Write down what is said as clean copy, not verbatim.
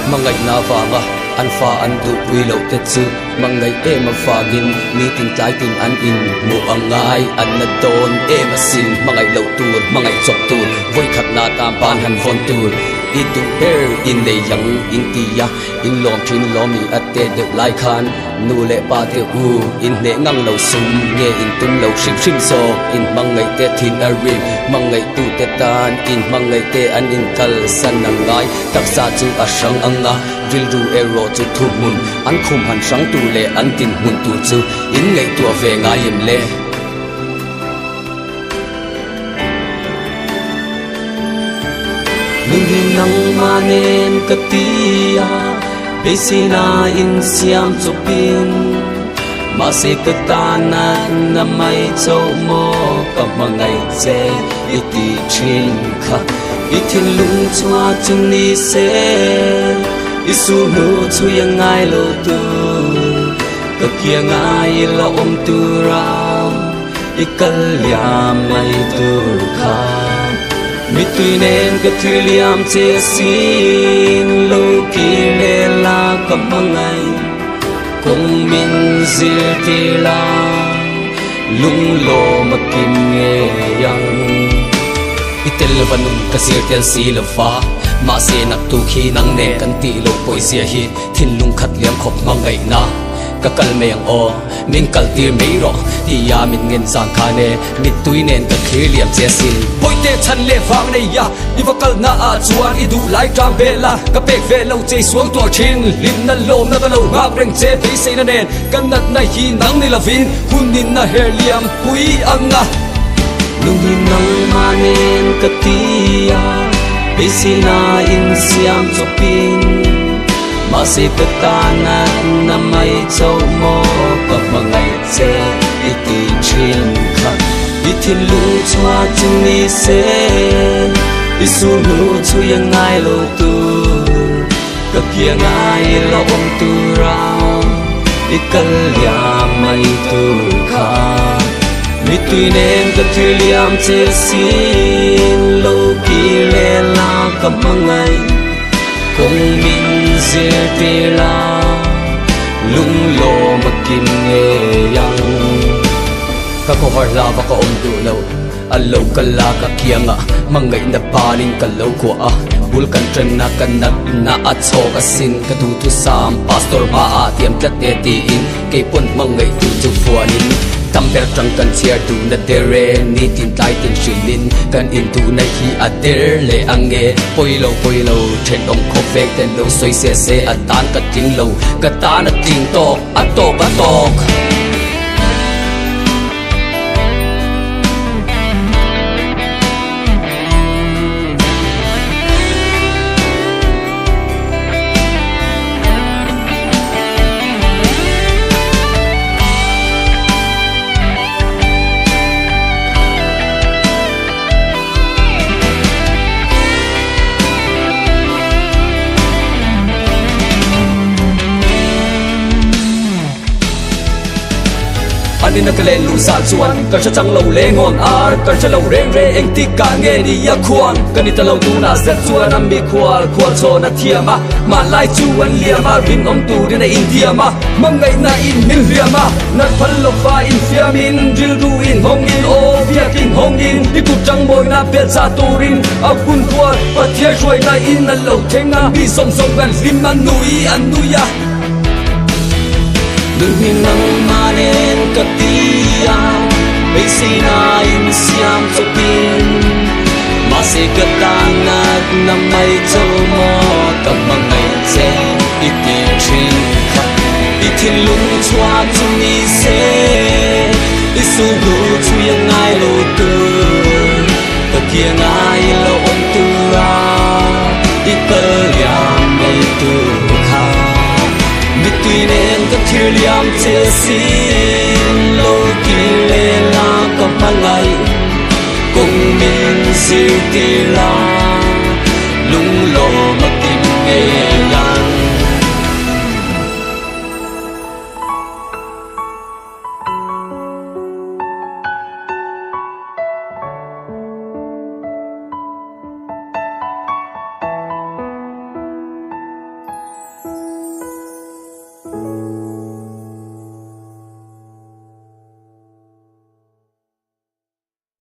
Hmangaihna vanga an fa an duhpui loh te chu hmangaih em avangin nitin tlaitin an inhmuh a ngai an na dawn em asin. Hmangaih loh tur, hmangaih chawp tur, vawikhatna tan ban han vawn tur i duh ber i nei ang in ti a, in lawm thin lawm i a te deuh lai khan nu leh pa te u in hneh ngang lo sum nge in tum lo hrim hrim zawk in hmangaih te thin a rim hmangaih tu te tan in hmangaih te an in kalsan a ngai taksa chu a hrang ang a rilru erawh chu thuhmun an khum han hrang tur leh an dinhmun tur chu in ngaihtuah ve ngai em le. Min hi nangmah nen ka ti a, beiseina insiam chawpin. Mahse ka tana na mai chauh maw ka hmangaih che i ti thin kha. I thinlung chua chu ni se, i suhnu chhui a ngai lo tur. Ka kianga i la awm tura. I kal liam mai tur kha Mittui nen ka thlir liam che asin Lo kir leh la ka hmangaih Kawng min zirtir la Lunglawm a kim ngei ang I tel va nun ka zir tel si lo va Mahse naktuk hi nang nen kan tih loh pawizia hi Thinlung khat liam khawp hmangaihna Ka kal mai ang aw, min kal tir mai rawh tia min ngen zang khan e, mittui nen ka thlir liam che asin. Bawihte chhan leh vang nei a, i va kal na ah chuan i duh lai tang vel a, ka pek ve lo che i suang tuah thin, hlimna lawmna ka lo nghak reng che beiseina nen, ka natna hi nang ni lovin hun in a her liam pui ang a. Nung hi nangmah nen ka ti a, beiseina insiam chawpin. Mahse ka tana na mai chauh maw ka hmangaih che i ti thin kha. I thinlung chua chu ni se i sulhnu chhui a ngai lo tur. Ka kianga i la awm tura i kal liam mai tur kha. Mittui nen ka thlir liam che sin lo kir leh la ka hmangaih. Kawng min zirtir la, lunglawm a kim ngei ang. Ka khawhar hla va ka awm duh lo, a lo kal la ka kiang a, hmangaihna banin ka lo kuah a, bul kan ṭanna ka natna a chhawk asin, ka duhthusam pastor hmaah tiam tlat e tiin keipawn hmangaihtu chu fuanin tam ber ṭang kan chhiar duhna der e, nitin tlai tin hrilhin kan induhna hi a der leh ang e. Pawi lo pawi lo, thenawm khawp vek ten lo sawi se se a tan ka tling lo, ka tan a tling tawk, a tawk a tawk. Anina ka len luh zah chuan ka hre chang lo le ngawn ar ka hre lo reng reng engtik ah nge ni a khuan ka ni ta lo tunah zet chuan a mi khual khual chhawn a thiam a hmanlai chu an liam a rinawm turin a intiam a hmangaihna in min hliam a Nat phal lo fa in fiam in rilru in hawng in aw biak in hawng in i kut tang mawina bel za turin a hun tuar Pathian hruaina in an lo thleng a mi zawng zawng an hlim an nui an nui a. Nung hi nangmah nen ka ti a, beiseina in siam chawpin mahse ka tan natna mai chauh maw ka hmangaih che i ti thin kha. I thinlung chhuah chu ni se, i sulhnu chhui a ngai lo tur. Ka kianga i lo awm tura, i kal liam mai tur kha. Mittui nen ka thlir liam che sin, lo kir leh la ka hmangaih. Kawng min zirtir la.